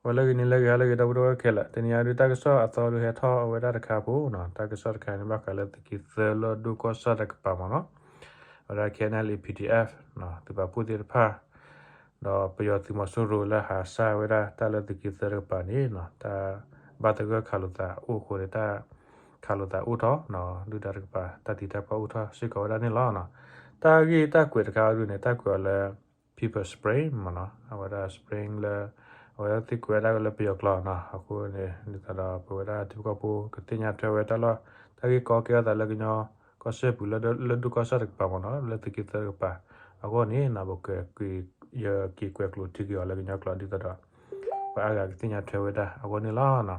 ဝဲလၢဂ့ၤန့ၣ်လၢဂ့ၤ ဟါလၢဂ့ၤ ဒီပုၢ်ဝဲၢ်ခဲလၢာ်, တနံၤအံၤဒုးတၢ်ကစီၣ်အသီဒုးဟဲထီၣ်အဝဲဒၣ်တခါဖိနီၤ, တၢ်ကစီၣ်တခါန့ၣ် ဘၣ်ဃးလၢသုးက့သၢလီၢ်ဒိၣ်ကီၢ်ဆၣ်တကပၤမ့ၢ်နီၤ, အဝဲဒၣ် K N L A P D F သုးပာ်ဖှိၣ်သ့ၣ်တဖၣ် ဒီးပယီၤသုးမီၤစိရိၤလၢဟးဆှၢဝဲဒၣ်တၢ်လၢသုးက့သၢတကပၤန့ၣ်နီၤ, တၢ်ဘၣ်သဂၢၢ်ခးလိာ်သးအိၣ်အဃိန့ၣ် တၢ်ခးလိာ်သးအိၣ်ထီၣ်နီၤ, ဒုၣ်ဒါတကပၤ တၢ်တံာ်တၢ်ပှၢ်အိၣ်ထီၣ်စ့ၢ်ကီးဝဲဒၣ်န့ၣ်လီၤ. တၢ်ဂ့ၢ်တၢ်ကွဲးတခါအံၤဒုးန့ၣ် တၢ်ကွဲးအီၤလၢ People Spring မ့ၢ်နီၤ, အဝဲဒၣ် Spring လၢ အဝဲသ့ၣ်ကွဲးဝဲဒၣ်လၢပယီၤကျိာ်နီၤ, အဃိန့ၣ် ဒ်သိးဒီးပဝဲဒၣ်ထံဖိကီၢ်ဖိကသ့ၣ်ညါထွဲဝဲတၢ်လီၢ် တၢ်ဂ့ၢ်ကီကဲထီၣ်သးလၢကညီကီၢ်စဲၣ်ပူၤလၢဒိၣ်ကီၢ်ဆၣ်တကပၤမ့ၢ်နီၤ, လၢသုးက့သၢတကပၤအဂီၢ်န့ၣ်နီၤ, ပက ယက့ၤကွဲးကျိးထံက့ၤအီၤလၢကညီကျိာ် ဒ်သိးဒီး ပှၤအါဂၤကသ့ၣ်ညါထွဲဝဲဒၣ်အဂီၢ်န့ၣ်လီၤ.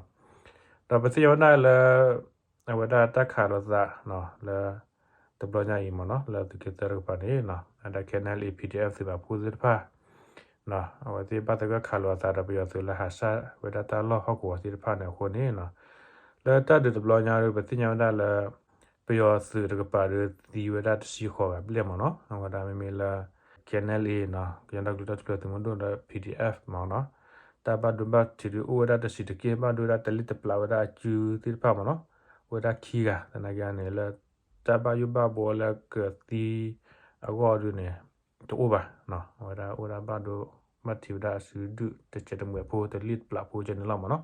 ဒီးပသ့ၣ်ညါဝဲဒၣ်လၢ အဝဲဒၣ်တၢ်ခးလိာ်သးလၢ တဘျီညါအံၤမ့ၢ်နီၤ, လၢသုးက့သၢတကပၤန့ၣ် အဝဲဒၣ် K N L A P D F သုးပာ်ဖှိၣ်သ့ၣ်တဖၣ် အဝဲသ့ၣ်ဘၣ်သဂၢၢ်ခးလိာ်အသးဒီးပယီၤသုးလၢဟးဆှၢဝဲဒၣ်တၢ်လီၢ်ဟီၣ်ကဝီၤသ့ၣ်တဖၣ်န့ၣ်အဃိန့ၣ် လၢတၢ်ဒုးတဘျီညါဒီး ပသ့ၣ်ညါဝဲဒၣ်လၢ ပယီၤသုးတကပၤဒီးသံဝဲဒၣ်တဆံဃိးဂၤဘျဲၣ်မ့ၢ်နီၤ, အဝဲဒၣ်မ့မ့ၢ်လၢ K N L A နီၤ, ကညီဒီကလုာ်တၢ်ထူၣ်ဖျဲးသုးမုၢ်ဒိၣ်ဒီး P D F မ့ၢ်နီၤ, တၢ်ဘၣ်ဒိဘၣ်ထံးဒုးအိၣ်ဝဲဒၣ်တဆံးတက့ၢ်, ဘၣ်ဒိဝဲဒၣ်တလ့ၣ်တပျးဝဲဒၣ်အစုသ့ၣ်တဖၣ်မ့ၢ်နီၤ, အိၣ်ဝဲဒၣ်ခံဂၤ, သနာ်က့န့ၣ် လၢတၢ်ဘၣ်ယိၣ်ဘၣ်ဘှီလၢကသံအဂီၢ်ဒုးန့ၣ် တအိၣ်ဘၣ်, အဝဲဒၣ်အိၣ်ဒၣ်ဘၣ်ဒိဘၣ်ထံးဝဲဒၣ်အစုဒုၣ်တစဲးတမှဲးဖိတလ့ၣ်တပျးဖိကဲန့ၣ်လီၤမ့ၢ်နီၤ.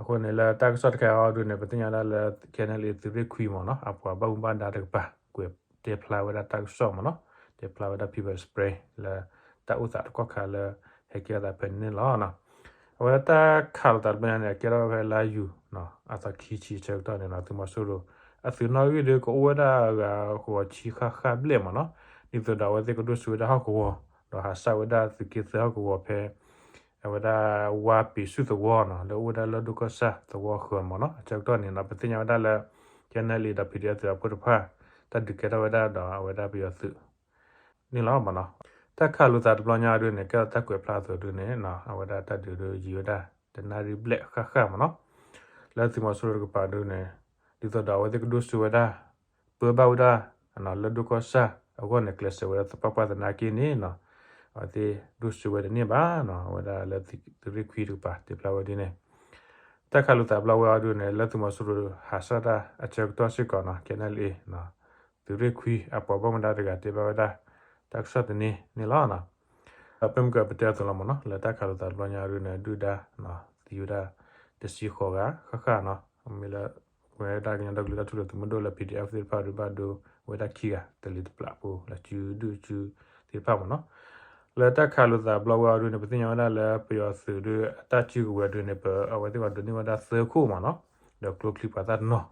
အဃိန့ၣ်လၢတၢ်ကစီၣ်တခါအံၤဒုးန့ၣ် ပသ့ၣ်ညါဝဲဒၣ်လၢ K N L A သုးရ့ၣ်ခွံမ့ၢ်နီၤ, အပှၤဘၣ်မူဘၣ်ဒါတကပၤ ကွဲးတဲဖျါဝဲဒၣ်တၢ်ကစီၣ်မ့ၢ်နီၤ, တဲဖျါဝဲဒၣ် People Spring လၢတၢ်အိၣ်သးတကီၢ်ခါလၢဟဲကဲထီၣ်သးဖဲန့ၣ်န့ၣ်လီၤ. အဝဲဒၣ်တၢ်ခးလိာ်သးတဘျီညါန့ၣ် အကဲထီၣ်ဝဲဖဲလါယူၤ အသီခံဆံဆၢကတီၢ်န့ၣ်နီၤ, သုးမီၤစိရိၤ အသုးနီၣ်ဂံၢ်ဒီးကအိၣ်ဝဲဒၣ်ဂၤဃိးဆံဃၣ်ဃၣ်ဘျဲၣ်မ့ၢ်နီၤ, ဒ်သိးဒီးအဝဲသ့ၣ်ကဒိၣ်စိဝဲဒၣ်ဟီၣ်ကဝီၤ ဒီးဟးဆှၢဝဲဒၣ်သုးက့သၢဟီၣ်ကဝီၤဖဲ အဝဲဒၣ်ဝါပ့ၤဆူၣ်သဝီနီၤ, လၢအိၣ်ဝဲဒၣ်လၢဒိၣ်ကီၢ်ဆၣ်သဝီဃၢၤမ့ၢ်နီၤ, အဆၢကတီၢ်န့ၣ်နီၤ, ပသ့ၣ်ညါဝဲဒၣ်လၢ K N L A ဒီး P D F သုးပာ်ဖှိၣ်တဖၣ် တၢ်ဒုးကဲထီၣ်ဝဲဒၣ်ဒီးအဝဲဒၣ်ပယီၤသုး န့ၣ်လီၤမ့ၢ်နီၤ. တၢ်ခးလိာ်သးတဘျီညါဒုးန့ၣ် ကဲထီၣ်တၢ်ကွဲးဖျါအသိးဒုးန့ၣ် အဝဲဒၣ်တၢ်ဒုးဒုးယံာ်ဝဲဒၣ် တနၣ်ရံၣ်ဘျဲၣ်ဃၣ်ဃၣ်မ့ၢ်နီၤ, လၢသုးမီၤစိရိၤတကပၤဒုးန့ၣ် ဒ်သိးဒီးအဝဲသ့ၣ်ကဒိၣ်စိဝဲဒၣ် ပၢဘၣ်ဝဲဒၣ် လၢဒိၣ်ကီၢ်ဆၣ်အဂီၢ်န့ၣ် ကျဲးစၢးဝဲဒၣ်သပှၢ်ပှၢ်သနာ်က့န့ၣ်နီၤ, အဝဲသ့ၣ်ဒိၣ်စိဝဲတန့ၢ်ဘၣ်နီၤ, အဝဲဒၣ်လၢသုးရ့ၣ်ခွံတကပၤ တဲဖျါဝဲဒ်န့ၣ် တၢ်ခးလိာ်သးဘျီဝဲအီၤဒုးန့ၣ် လၢသုးမီၤစိရိၤဟးဆှၢတၢ်အဆၢကတီၢ်စ့ၢ်ကီးနီၤ, K N L A သုးရ့ၣ်ခွံအပှၤဘၣ်မူဘၣ်ဒါတဂၤတဲဘၣ်ဝဲဒၣ် တၢ်ကစီၣ်တန့ၢ်န့ၣ်လီၤ. ဒီးပမ့ၢ်ကပတဲအသိးလီၤမ့ၢ်နီၤ, လၢတၢ်ခးလိာ်သးတဘျီညါဒုးန့ၣ် ဒုၣ်ဒါသံဝဲဒၣ် တဆံဃိးဂၤ ဃၣ်ဃၣ်နီၤ, မ့ၢ်လၢ ဝဲဒၣ်ကညီဒီကလုာ်တၢ်ထူၣ်ဖျဲးသုးမုၢ်ဒိၣ်လၢ P D F သ့ၣ်တဖၣ်ဒုးဘၣ်ဒိဝဲဒၣ်ခံဂၤ တလ့ၣ်တပျးဖိ လၢစုဒုၣ်စုသ့ၣ်တဖၣ်မ့ၢ်နီၤ. လၢတၢ်ခးလိာ်သးဘျီဝဲအီၤဒုးန့ၣ် ပသ့ၣ်ညါဝဲဒၣ်လၢပယီၤသုးဒုးအတၢ်စုကဝဲၤဒုးန့ၣ် ပအဝဲသ့ၣ်ကဒိးန့ၢ်ဝဲဒၣ်သၢခိၣ်မ့ၢ်နီၤ, ဒီးကျိချံပှၤသၣ်တနီၤ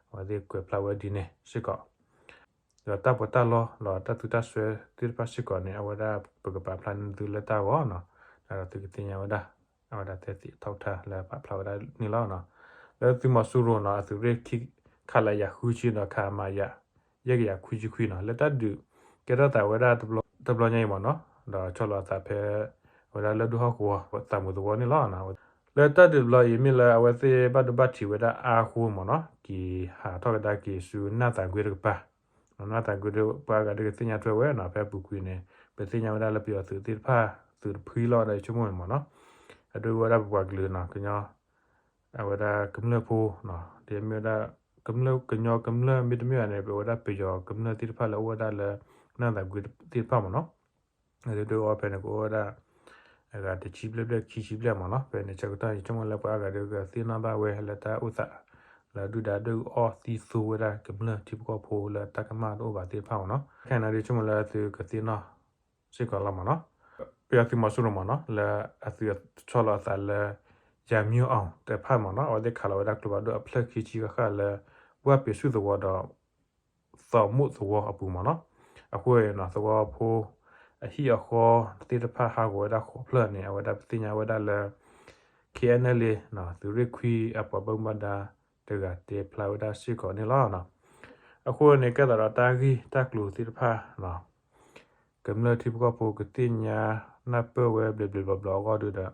အဝဲသ့ၣ်ကွဲးဖျါဝဲဒ်န့ၣ်စ့ၢ်ကီး ဒီးတၢ်ပီးတၢ်လီလီၤတၢ်သူတၢ်စွဲသ့ၣ်တဖၣ်စ့ၢ်ကီးန့ၣ် အဝဲဒၣ်ပကပာ်ဖျါန့ၢ်သုလၢတၢ်ဂီၤနီၤ, ဒီးသုကသ့ၣ်ညါဝဲဒၣ် အဝဲဒၣ်သဲသ့ၣ်အထီၣ်ထၢၣ်လၢပာ်ဖျါဝဲဒၣ်န့ၣ်လီၤ. လၢသုးမီၤစိရိၤနီၤ အသုးရ့ၣ်ခံ ခလရ ဃုဆံဒီး ခမရ ယဲၢ်ကယၤခွံဆံခွံနီၤ, လၢတၢ်ဒုးကဲထီၣ်သးဝဲဒၣ်တဘျီညါအံၤမ့ၢ်နီၤ, ဒီးဆီလီၤအသးဖဲ အဝဲဒၣ်လၢဒိၣ်ဟီၣ်ကဝီၤ သးမုာ်သဝီန့ၣ်လီၤ. လၢတၢ်ဒုးတဘျီအံၤ မ့ၢ်လၢအဝဲသ့ၣ်ဘၣ်ဒိဘၣ်ထံးဝဲဒၣ်အါဃိမ့ၢ်နီၤ, က့ၤဟးထီၣ်ကဒါက့ၤဆူနၢ်သးကွ့တကပၤ နၢ်သးကွ့ဒီးပှၤအါဂၤဒုးကသ့ၣ်ညါထွဲဝဲနီၤ, ဖဲပူၤကွံာ်န့ၣ် ပသ့ၣ်ညါဝဲဒၣ်လၢပယီၤသုးသ့ၣ်တဖၣ် သုးတဖှံလီၤဒီးဆိကမိၣ်န့ၣ်မ့ၢ်နီၤ, အဒိဝဲဒၣ်ပပှၤကလုာ်နီၤ ကညီ အဝဲဒၣ်ကမျၢၢ်ဖိနီၤ, ဒ်မ့ၢ်ဝဲဒၣ် ကမျၢၢ် ကညီကမျၢၢ်မ့တမ့ၢ်ဘၣ်န့ၣ် ပဝဲဒၣ်ပယီၤကမျၢၢ်သ့ၣ်တဖၣ်လၢအိၣ်ဝဲဒၣ်လၢ နၢ်သးကွ့သ့ၣ်တဖၣ်မ့ၢ်နီၤ, အဒိဒိအီၤဖဲန့ၣ် ကအိၣ်ဝဲဒၣ် အဂၤတဆံဘျဲၣ်ဘျဲၣ် ခံဆံဘျဲၣ်မ့ၢ်နီၤ, ဖဲန့ၣ်ဆၢကတီၢ် ယဆိကမိၣ်လၢပှၤအါဂၤဒုးကသ့ၣ်နီၣ်ဘၣ်ဝဲလၢတၢ်အိၣ်သး လၢဒုၣ်ဒါဒုးအီၣ်သံသိဝဲဒၣ်ကမျၢၢ်ထံဖိကီၢ်ဖိလၢတၢ်ကမၣ်တအိၣ်ဘၣ်သ့ၣ်တဖၣ်မ့ၢ်နီၤ, ခဲအံၤန့ၣ်ဒုး ဆိကမိၣ်လၢသုကသ့ၣ်နီၣ် စ့ၢ်ကီးလီၤမ့ၢ်နီၤ. ပယီၤသုးမီၤစိရိၤမ့ၢ်နီၤ လၢအသုးဆီလီၤအသးလၢ ယၤမၠိၣ်အီၣ်တဖၣ်မ့ၢ်နီၤ အဝဲသ့ၣ်ခးလီၤဝဲဒၣ်ကျိဖးဒိၣ်အဖျၢၣ်ခံဆံဃၣ်ဃၣ်လၢ ဝၣ်ပ့ၤဆူၣ်သဝီဒီး သီးမိၣ်သဝီအပူၤမ့ၢ်နီၤ. အဃိန့ၣ် သဝီဖိအဟံၣ်အဃီသ့ၣ်တဖၣ်ဟးဂီၤဝဲဒၣ်ဃိးဖျၢၣ်န့ၣ် အဝဲဒၣ်ပသ့ၣ်ညါဝဲဒၣ်လၢ K N L A သုးရ့ၣ်ခွံအပှၤဘၣ်မူဘၣ်ဒါတဂၤတဲဖျါဝဲဒၣ်စ့ၢ်ကီးန့ၣ်လီၤ. အဃိန့ၣ် ကဲသးဒီးတၢ်ဂ့ၢ်တၢ်ကျိၤသ့ၣ်တဖၣ် ကမျၢၢ်ထံဖိကီၢ်ဖိကသ့ၣ်ညါနၢ်ပၢၢ်ဝဲဘျီဘျီဘျီဘျီအဂီၢ်ဒုဒီး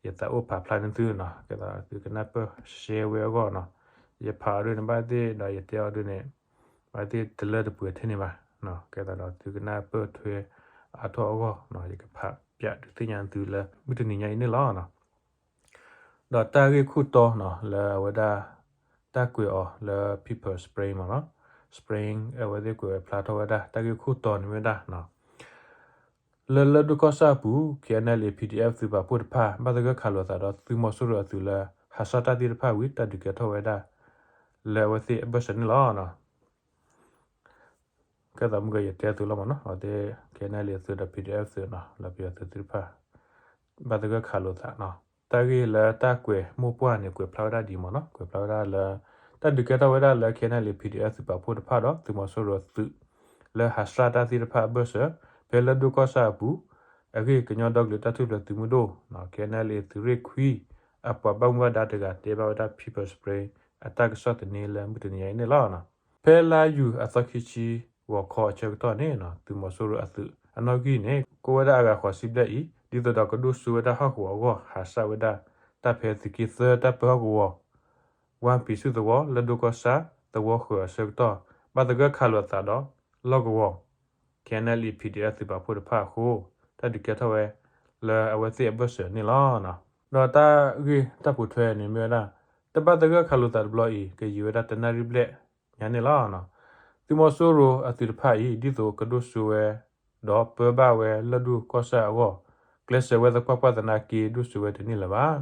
ယသးအိၣ်ပာ်ဖျါန့ၢ်သုနီၤ, ကဲသးသုကနၢ်ပၢၢ်ရှဲဝဲအဂီၢ်နီၤ, ယဖးအီၤဒုန့ၣ် ဘၣ်သ့ၣ်ဒီးယတဲအီၤဒုန့ၣ် ဘၣ်သ့ၣ်တလၢတပှဲၤထဲန့ၣ်ဘၣ်, ကဲသးဒီးသုကနၢ်ပၢၢ်ထွဲအါထီၣ်အဂီၢ်နီၤ, ယကဖးပျးဒုးသ့ၣ်ညါသုလၢမုၢ်တနံၤညါအံၤန့ၣ်လီၤနီၤ. ဒီးတၢ်ဂ့ၢ်ခိၣ်တီနီၤ လၢအဝဲဒၣ် တၢ်ကွဲးအီၤလၢ People Spring မ့ၢ်နီၤ, Spring အဝဲသ့ၣ်ကွဲးဝဲဖျါထီၣ်ဝဲဒၣ် တၢ်ဂ့ၢ်ခိၣ်တီန့ၣ်မ့ၢ်ဝဲဒၣ် လၢလၢၢ်ဒိၣ်ကီၢ်ဆၣ်အပူၤ K N L A P D F သုးပာ်ဖှိၣ်တဖၣ် ဘၣ်သဂၢၢ်ခးလိာ်သးဒီးသုးမီၤစိရိၤအသုးလၢ ဟးဆှၣ်တၢ်သ့ၣ်တဖၣ်ဝံၤ တၢ်ဒုးကဲထီၣ်ဝဲဒၣ် လၢအဝဲသ့ၣ်အဘၢၣ်စၢၤန့ၣ်လီၤ. ကဲသးမုၢ်ကယတဲသုလီၤမ့ၢ်နီၤ, အဝဲသ့ၣ် K N L A သုးဒီး P D F သုးနီၤ လၢပယီၤသုးသ့ၣ်တဖၣ် ဘၣ်သဂၢၢ်ခးလိာ်သးနီၤ, တၢ်ဂ့ၢ်လၢတၢ်ကွဲးမိၢ်ပှၢ်န့ၣ် ကွဲးဖျါဝဲဒၣ်ဒ်အံၤမ့ၢ်နီၤ, ကွဲးဖျါဝဲဒၣ်လၢ တၢ်ဒုးကဲထီၣ်ဝဲဒၣ်လၢ K N L A P D F သုးပာ်ဖှိၣ်တဖၣ်ဒီး သုးမီၤစိရိၤသုး လၢဟးဆှၣ်တၢ်သ့ၣ်တဖၣ်အဘၢၣ်စၢၤ ဖဲလၢၢ်ဒိၣ်ကီၢ်ဆၣ်အပူၤ အဂ့ၢ် ကညီဒီကလုာ်တၢ်ထူၣ်ဖျဲးသုးမုၢ်ဒိၣ် K N L A သုးရ့ၣ်ခွံ အပှၤဘၣ်မူဘၣ်ဒါတဂၤ တဲဘၣ်ဝဲဒၣ် People Spring အတၢ်ကစီၣ်သန့လၢမုၢ်တနံၤညါအံၤန့ၣ်လီၤ. ဖဲလါယူၤအသီခံဆံ ဂီၤခီအဆၢကတီၢ်န့ၣ် သုးမီၤစိရိၤအသုးအနီၣ်ဂံၢ်န့ၣ် ကအိၣ်ဝဲဒၣ်အဂၤဃိးဆံဘျဲၣ်အံၤ ဒ်သိးဒီးကဒိၣ်စိဝဲဒၣ်ဟီၣ်ကဝီၤအဂီၢ် ဟးဆှၣ်ဝဲဒၣ် တၢ်ဖဲသုးက့သၢတၢ်ပၢဟီၣ်ကဝီၤ ဝါပံၤဆူၣ်သဝီ လၢၢ်ဒိၣ်ကီၢ်ဆၣ် သဝီဃၢၤအဆၢကတီၢ် ဘၣ်သဂၢၢ်ခးလိာ်သးဒီး လီၢ်ကဝီၤ K N L A P D F သုးပာ်ဖှိၣ်တဖၣ်အဃိ တၢ်ဒုးကဲထီၣ်ဝဲ လၢအဝဲသ့ၣ်အဘၢၣ်စၢၤန့ၣ်လီၤ. ဒီးတၢ်ဂ့ၢ်တၢ်ပိာ်ထွဲန့ၣ်မ့ၢ်ဝဲဒၣ် တၢ်ဘၣ်သဂၢၢ်ခးလိာ်သးတဘျီအံၤ ကယံာ်ဝဲဒၣ်တနၣ်ရံၣ်ဘျဲၣ်ညါန့ၣ်လီၤ. သုးမီၤစိရိၤအသုးတဖၣ်အံၤ ဒ်သိးကဒိၣ်စိဝဲ ဒီးပၢဘၣ်ဝဲလၢၢ်ဒိၣ်ကီၢ်ဆၣ်အဂီၢ် ကျဲးစၢးဝဲသပှၢ်ပှၢ်သနာ်က့ ဒိၣ်စိဝဲတန့ၢ်လၢၤဘၣ်.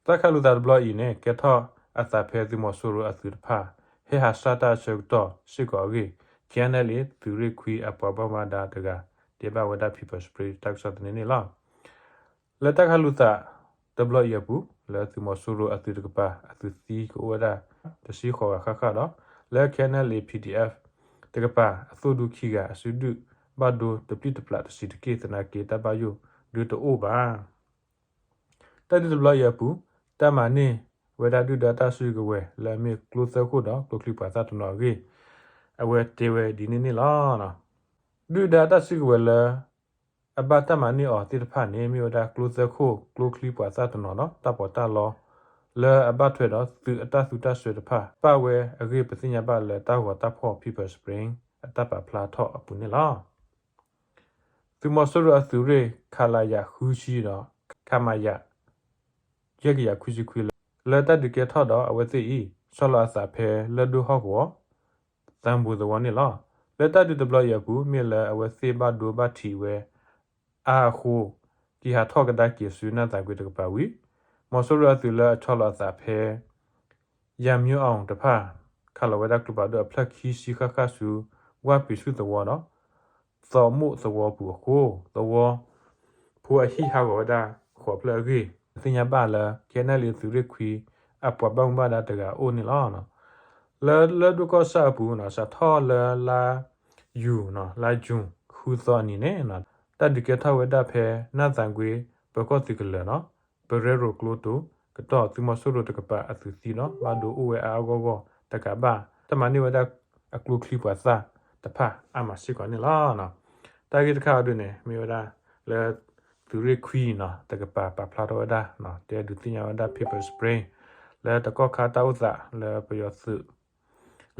တၢ်ခးလိာ်သးတဘျီအံၤန့ၣ် ကဲထီၣ်အသးဖဲသုးမီၤစိရိၤအသုးတဖၣ် ဟဲဟးဆှၣ်တၢ်အဆၢကတီၢ်စ့ၢ်ကီးအဂ့ၢ် K N L A သုးရ့ၣ်ခွံအပှၤဘၣ်မူဘၣ်ဒါတဂၤ တဲဘၣ်ဝဲဒၣ် People Spring တၢ်ကစီၣ်သန့န့ၣ်လီၤ. လၢတၢ်ခးလိာ်သးတဘျီအံၤအပူၤ လၢသုးမီၤစိရိၤအသုးတကပၤ အသုးသံကအိၣ်ဝဲဒၣ်တဆံဃိးဂၤဃၣ်ဃၣ်ဒီး လၢ K N L A P D F တကပၤ အသိၣ်ဒူခံဂၤ အစုဒုၣ်ဘၣ်ဒိတပျုၢ်တပျၢ်တဆံးတက့ၢ်သနာ်က့ တၢ်ဘၣ်ယိၣ်ဒုတအိၣ်ဘၣ်. တၢ်ဒုးတဘျီအံၤအပူၤ တၢ်မၤန့ၢ်ဝဲဒၣ်ဒုၣ်ဒါတၢ်စုကဝဲၤ လၢအမ့ၢ်ကျိသၢခိၣ်ဒီးကျိချံပှၤသၣ်တနီၤအဂ့ၢ် အဝဲတဲဝဲဒ်န့ၣ်န့ၣ်လီၤ. ဒုၣ်ဒါတၢ်စုကဝဲၤလၢ အဘၣ်တၢ်မၤန့ၢ်အီၤသ့ၣ်တဖၣ်န့ၣ် မ့ၢ်ဝဲဒၣ်ကျိသၢခိၣ် ကျိချံပှၤသၣ်တနီၤဒီး တၢ်ပီးတၢ်လီ လၢအဘၣ်ထွဲဒီးသုးအတၢ်သုးတၢ်စၢၤတဖၣ် ပၣ်ဝဲအဂ့ၢ် ပသ့ၣ်ညါဘၣ်လၢတၢ်ဂီၤတၢ်ဖီၣ် People Spring အတၢ်ပာ်ဖျါထီၣ်အပူၤန့ၣ်လီၤ. သုးမီၤစိရိၤအသုးရ့ၣ် ခလရ ဃုဆံဒီး ခမရ ယဲၢ်ကယၤခွံဆံခွံ လၢတၢ်ဒုးကဲထီၣ်ဒီးအဝဲသ့ၣ်အံၤ ဆီလီၤအသးဖဲလၢၢ်ဒိၣ်ဟီၣ်ကဝီၤ သံဘူသဝီန့ၣ်လီၤ. လၢတၢ်ဒုးတဘျီအံၤအပူၤ မ့ၢ်လၢအဝဲသ့ၣ်ဘၣ်ဒိဘၣ်ထံးဝဲ အါအဃိ က့ၤဟးထီၣ်ကဒါက့ၤဆူနၢ်သးကွ့တကပၤဝံၤ မီၤစိရိၤအသုးလၢအဆီလီၤအသးဖဲ ယၤမၠိအီၣ်တဖၣ် ခးလီၤဝဲဒၣ်ကျိဖးဒိၣ်အဖျၢၣ်ခံဆံဃၣ်ဃၣ်ဆူ ဝၣ်ပံၤဆူၣ်သဝီဒီး သီမိၣ်သဝီပူၤအဃိ သဝီဖိအဟံၣ်ဟးဂီၤဝဲဒၣ်ဃိးဖျၢၣ်အဂ့ၢ် သ့ၣ်ညါဘၣ်လၢ K N L A သုးရ့ၣ်ခွံ အပှၤဘၣ်မူဘၣ်ဒါတဂၤအိၣ်န့ၣ်လီၤ. လၢလၢၢ်ဒိၣ်ကီၢ်ဆၣ်အပူၤ စးထီၣ်လၢလါယူၤ လါယူၤ ဃုသီအနံၤန့ၣ် တၢ်ဒုးကဲထီၣ်ဝဲဒၣ်ဖဲ နၢ်သးကွ့ ပၢၤကီၢ်သုးကလၢၤဒီး ပရၢရိၤကျိတိၤ ကတီၢ်သုးမီၤစိရိၤတကပၤအသုးသံဒီး ဘၣ်ဒိအိၣ်ဝဲအါအါဂီၢ်ဂီၢ်တကးဘၣ် တၢ်မၤန့ၢ်ဝဲဒၣ်အကျိချံပှၤသၣ်တဖၣ်အါမးစ့ၢ်ကီးန့ၣ်လီၤ. တၢ်ဂ့ၢ်တခါအံၤဒုန့ၣ် မ့ၢ်ဝဲဒၣ်လၢ သုးရ့ၣ်ခွံနီၤ တကပၤပာ်ဖျါထီၣ်ဝဲဒၣ် တဲဒုးသ့ၣ်ညါဝဲဒၣ် People Spring လၢတကီၢ်ခါတၢ်အိၣ်သးလၢပယီၤသုး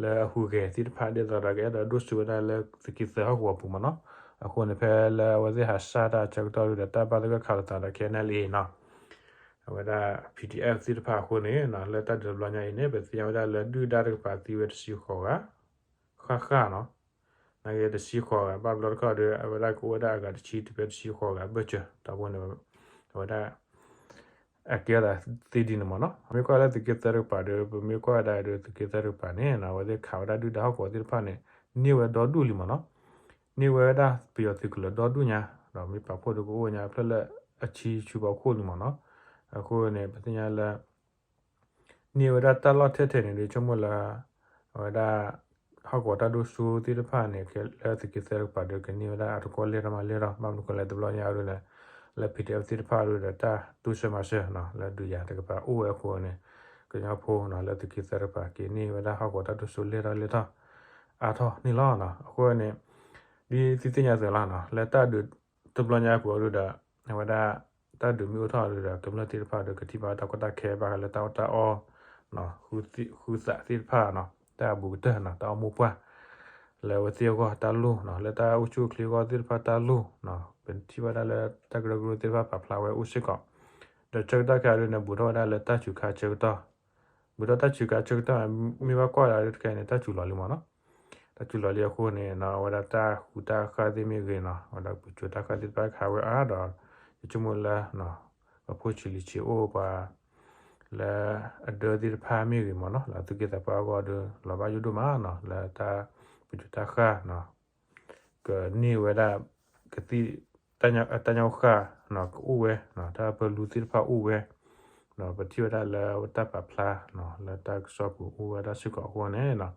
လၢအဟူးဂဲၤသ့ၣ်တဖၣ် ဒ်သိးဒီးကအဲၣ်ဒိးဒိၣ်စိဝဲဒၣ်လၢသုးက့သၢဟီၣ်ကဝီၤပူၤမ့ၢ်နီၤ. အဃိန့ၣ် ဖဲလၢအဝဲသ့ၣ်ဟးဆှၣ်တၢ်အဆၢကတီၢ်ဒုဒီး တၢ်ဘၣ်သဂၢၢ်ခးလိာ်သးဒီး K N L A နီၤ အဝဲဒၣ် P D F သ့ၣ်တဖၣ်အဃိန့ၣ် လၢတၢ်ဒုးတဘျီညါအံၤန့ၣ် ပသ့ၣ်ညါဝဲဒၣ်လၢဒုၣ်ဒါတကပၤသံဝဲတဆံဃိးဂၤ ဃၣ်ဃၣ်နီၤ. နာ်က့တဆံဃိးဂၤ ဘၣ်ဘျီတခီဒီး အဝဲဒၣ်ကအိၣ်ဝဲဒၣ်အဂၤတဆံတုၤဖဲတဆံဃိးဂၤဘၢၣ်စၢၤ ဒီးအဃိန့ၣ် အဝဲဒၣ် အကဲသးသ့ဒ်န့ၣ်မ့ၢ်နီၤ. မ့ၢ်ကွၢ်လၢသုးက့သၢတကပၤဒီး ပမ့ၢ်ကွၢ်ဝဲဒၣ်ဒီးသုးက့သၢတကပၤန့ၣ် အဝဲသ့ၣ်ခးဝဲဒၣ်ဒုၣ်ဒါဟီၣ်ကဝီၤသ့ၣ်တဖၣ်န့ၣ် န့ၢ်ဝဲဒီဒူၣ်လံမ့ၢ်နီၤ. န့ၢ်ဝဲဒၣ်ပယီၤသုးကလၢၤဒီဒူၣ်ညါ ဒီးမ့ၢ်ပာ်ဖှိၣ်ဒီးကအိၣ်ညါအဖျၢၣ်လၢအဆံဆူဖီခိၣ်လံမ့ၢ်နီၤ. အဃိန့ၣ် ပသ့ၣ်ညါလၢ န့ၢ်ဝဲဒၣ်တၢ်လီၢ်ထဲထဲန့ၣ်ဒီး ဆိကမိၣ်လၢ အဝဲဒၣ် ဟီၣ်ကဝီၤတၢ်ဒိၣ်စိသ့ၣ်တဖၣ်န့ၣ် လၢသုးက့သၢတကပၤဒီး ကန့ၢ်ဝဲဒၣ်အတကွီၢ်လဲၢ်ထီၣ်မးလဲၢ်ထီၣ် ဘၣ်မနုၤဃိလဲၣ် တဘျီညါအံၤဒုန့ၣ် လၢ P D F သ့ၣ်တဖၣ်အံၤဒီး တၢ်တိစၢၤမၤစၢၤနီၤ လၢဒုးယၤတကပၤအိၣ်ဝဲအဃိန့ၣ် ကညီဖိနီၤ လၢသုးက့သၢတကပၤ က့ၤန့ၢ်ဝဲဒၣ်ဟီၣ်ကဝီၤတၢ်ဒိၣ်စိလဲၢ်ထီၣ်လဲၢ်ထီၣ် အါထီၣ်န့ၣ်လီၤ. အဃိန့ၣ် ဒ်သုသ့ၣ်ညါသ့လီၤနီၤ လၢတၢ်ဒုးတဘျီညါအပူၤအံၤဒီး အဝဲဒၣ် တၢ်ဒုးမ့ၢ်အိၣ်ထီၣ်ဒီး ကမျၢၢ်သ့ၣ်တဖၣ်ဒီး ကထံၣ်ဘၣ်တၢ်ကီတၢ်ခဲဘၣ်ဃးလၢတၢ်အီၣ်တၢ်အီ ဃုသးသ့ၣ်တဖၣ်နီၤ တၢ်အဘူးကတၢၢ်နီၤ တၢ်အီၣ်မိၢ်ပှၢ် လၢအဝဲသ့ၣ်အဂီၢ်တၢ်လိၣ်နီၤ လၢတၢ်အိၣ်ဆူၣ်အိၣ်ချ့အဂီၢ်သ့ၣ်တဖၣ်တၢ်လိၣ်နီၤ ပထံၣ်ဘၣ်ဒၣ်လၢတၢ်ကရၢကရိသ့ၣ်တဖၣ်ပာ်ဖျါဝဲအိၣ်စ့ၢ်ကီး ဒီးဆၢကတီၢ်ခဲအံၤဒုန့ၣ် ဘူးထီၣ်ဝဲဒၣ်လၢတၢ်စူၤခါဆၢကတီၢ်, ဘူးထီၣ်တၢ်စူၤခါဆၢကတီၢ် မ့ၢ်ဘၣ်ကွၢ်ဒၣ်ဒုတခါအံၤန့ၣ် တၢ်စူၤလီၤလံမ့ၢ်နီၤ, တၢ်စူၤလီၤလံအဃိန့ၣ် အဝဲဒၣ်တၢ်ဃူတၢ်ဃၢ်သ့ၣ်မ့ၢ်ဂ့ၤနီၤ, အဝဲဒၣ်ပစိၤတၢ်ဃၢ်သ့ၣ်တဖၣ်ခးဝဲအါဒီး ယဆိကမိၣ်လၢ ပှၤဖိဆံးလံၤဆံးအိၣ်ပှၤ လၢအဒၢသ့ၣ်တဖၣ်မ့ၢ်ဂ့ၤမ့ၢ်နီၤ, လၢသုးက့သးပှၢ်အဂီၢ်ဒီး လီၤဘၣ်ယိၣ်ဒိၣ်မးနီၤ, လၢတၢ်ပစိၤတၢ်ဃၢ်နီၤ ကန့ၢ်ဝဲဒၣ် ကသံၣ် တၢ်ညါဃၣ်နီၤ ကအိၣ်ဝဲ, တၢ်ပၢလူသ့ၣ်တဖၣ်အိၣ်ဝဲ, ပထံၣ်ဝဲဒၣ်လၢတၢ်ပာ်ဖျါနီၤ လၢတၢ်ကစီၣ်ပူၤအိၣ်ဝဲဒၣ်စ့ၢ်ကီးအဃိန့ၣ်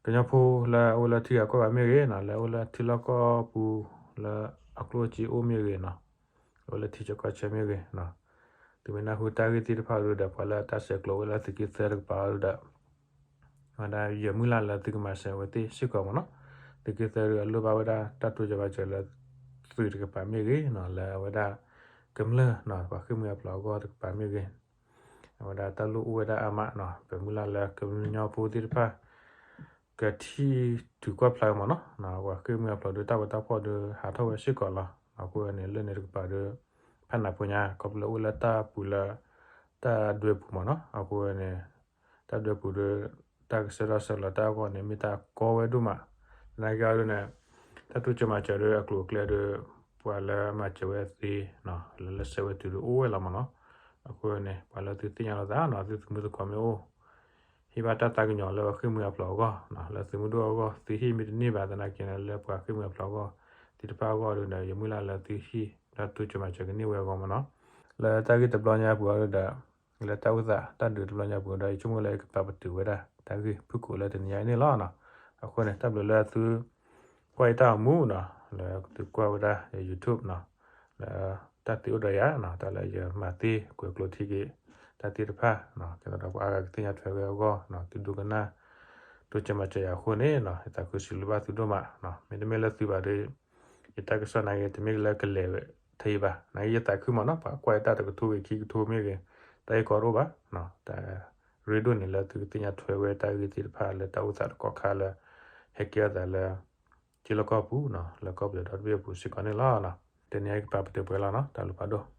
ကညီဖိလၢအအိၣ်လၢထံဂၤကီၢ်ဂၤမ့ၢ်ဂ့ၤနီၤ, လၢအအိၣ်လၢထံလီၢ်ကီၢ်ပူၤ လၢအကျိၣ်အစ့အိၣ်မ့ၢ်ဂ့ၤနီၤ, အိၣ်လၢထံဆၢကီၢ်ဆၢမ့ၢ်ဂ့ၤနီၤ, သုမ့ၢ်နၢ်ဟူတၢ်ဂ့ၢ်သ့ၣ်တဖၣ်ဒုဒီး ပှၤလၢတၢ်ဆဲးကျိးဝဲလၢသုးက့သၢတကပၤအီၤဒုဒီး ဝဲဒၣ်ယမုၢ်လၢ်လၢသုကမၤစၢၤဝဲသ့ၣ်စ့ၢ်ကီးမ့ၢ်နီၤ, သုးက့သၢဒုအလိၣ်ဘၣ်ဝဲဒၣ်တၢ်တိစၢၤမၤစၢၤလၢ သုးတကပၤမ့ၢ်ဂ့ၤနီၤ, လၢအဝဲဒၣ်ကမျၢၢ်နီၤ ပှၤဃ့ၢ်မှံဟးဖျိးအဂီၢ်တကပၤမ့ၢ်ဂ့ၤ, အဝဲဒၣ်တၢ်လိၣ်အိၣ်ဝဲဒၣ်အါမးနီၤ, ပမုၢ်လၢ်လၢကညီဖိသ့ၣ်တဖၣ် ကထံၣ်တုၤကွၢ်ဖျါမ့ၢ်နီၤ, ပှၤဃ့ၢ်မှံဟးဖျိးဒုတၢ်ဝဲတၢ်ဖှီၣ်ဒုဟးထီၣ်ဝဲစ့ၢ်ကီးလီၤ. အဃိန့ၣ် လၢန့ၣ်တကပၤဒု ဖးနးဖိညါ ခီဖျိလၢအိၣ်လၢတၢ်ပူၤလၢ တၢ်ဒွဲပူၤမ့ၢ်နီၤ, အဃိန့ၣ် တၢ်ဒွဲပူၤဒု တၢ်ကဆှၢထီၣ်ဆှၢလီၤတၢ်အဂီၢ်န့ၣ် မ့ၢ်တၢ်ကီဝဲဒိၣ်မး, သနာ်က့အီၤဒုန့ၣ် တၢ်တိစၢၤမၤစၢၤဒုအကျိၤအကျဲဒု ပှၤလၢမၤစၢၤဝဲသ့နီၤ လၢလၢဆှၢဝဲတုၤဒုအိၣ်ဝဲလီၤမ့ၢ်နီၤ, အဃိန့ၣ် ပှၤလၢသုသ့ၣ်ညါလိာ်သးနီၤ သုသမူသကိးမ့ၢ်အိၣ် ဟ့ၣ်ဘၣ်တၢ်သးကညီၤလၢပှၤဃ့ၢ်မှံဟးဖျိးအဂီၢ်, လၢသုးမုၢ်ဒိၣ်အဂီၢ် သုဟ့ၣ်မ့ၢ်တန့ၢ်ဘၣ်သနာ်က့န့ၣ် လၢပှၤဃ့ၢ်မှံဟးဖျိးအဂီၢ် သ့ၣ်တဖၣ်အဂီၢ်ဒုန့ၣ် ယမုၢ်လၢ်လၢသုဟ့ၣ် တၢ်တိစၢၤမၤစၢၤကန့ၢ်ဝဲအဂီၢ်မ့ၢ်နီၤ, လၢတၢ်ဂ့ၢ်တဘျီညါပူၤအီၤဒုဒီး လၢတၢ်အိၣ်သးတၢ်ဒုးတဘျီညါပူၤဒီး ယဆိကမိၣ်လၢယကပာ်ပတုာ်ဝဲဒၣ် တၢ်ဂ့ၢ်ဖုၣ်ကိာ်လၢတနံၤညါအံၤန့ၣ်လီၤ. အဃိန့ၣ် တၢ်ဘျုးလၢသု ကွၢ်ယတၢ်အိၣ်မူနီၤ, လၢသုကွၢ်ဝဲဒၣ်ယ YouTube နီၤ, လၢတၢ်သ့အိၣ်ဒီးယၤနီၤ, တၢ်လၢယမၤသ့ ကွဲးကျိးထံက့ၤ တၢ်သ့ၣ်တဖၣ်နီၤ, ကဲသိးဒီးပှၤအါဂၤကသ့ၣ်ညါထွဲဝဲအဂီၢ်နီၤ, သုဒိကနၣ် တိစၢၤမၤစၢၤယၤအဃိန့ၣ်နီၤ, ယသးခုစံးဘျုးဘၣ်သုဒိၣ်မးနီၤ, မ့တမ့ၢ်လၢသုဘၣ်ဒီး ယတၢ်ကစီၣ်နာ်က့ တမ့ၢ်လၢကလဲၤဝဲထဲအံၤဘၣ်, နာ်က့ယသးခုမ့ၢ်နီၤ, ပှၤကွၢ်ယတၢ်တကထိဂ့ၤ ခံကထိမ့ၢ်ဂ့ၤ, တၢ်ဂ့ၢ်ကီတအိၣ်ဘၣ်နီၤ, တၢ်ရ့ဒိၣ်န့ၣ်လၢသုကသ့ၣ်ညါထွဲဝဲတၢ်ဂ့ၢ်သ့ၣ်တဖၣ်လၢတၢ်အိၣ်သးတကီၢ်ခါလၢ ဟဲကဲထီၣ်သးလၢ ထံလီၢ်ကီၢ်ပူၤနီၤ, လၢကီၢ်ပယီၤဒီတဘ့ၣ်အပူၤစ့ၢ်ကီးန့ၣ်လီၤ. တနံၤအံၤကပာ်ပတုာ်ပှဲၤလီၤနီၤ, တၢ်ဘျုးဖးဒိၣ်.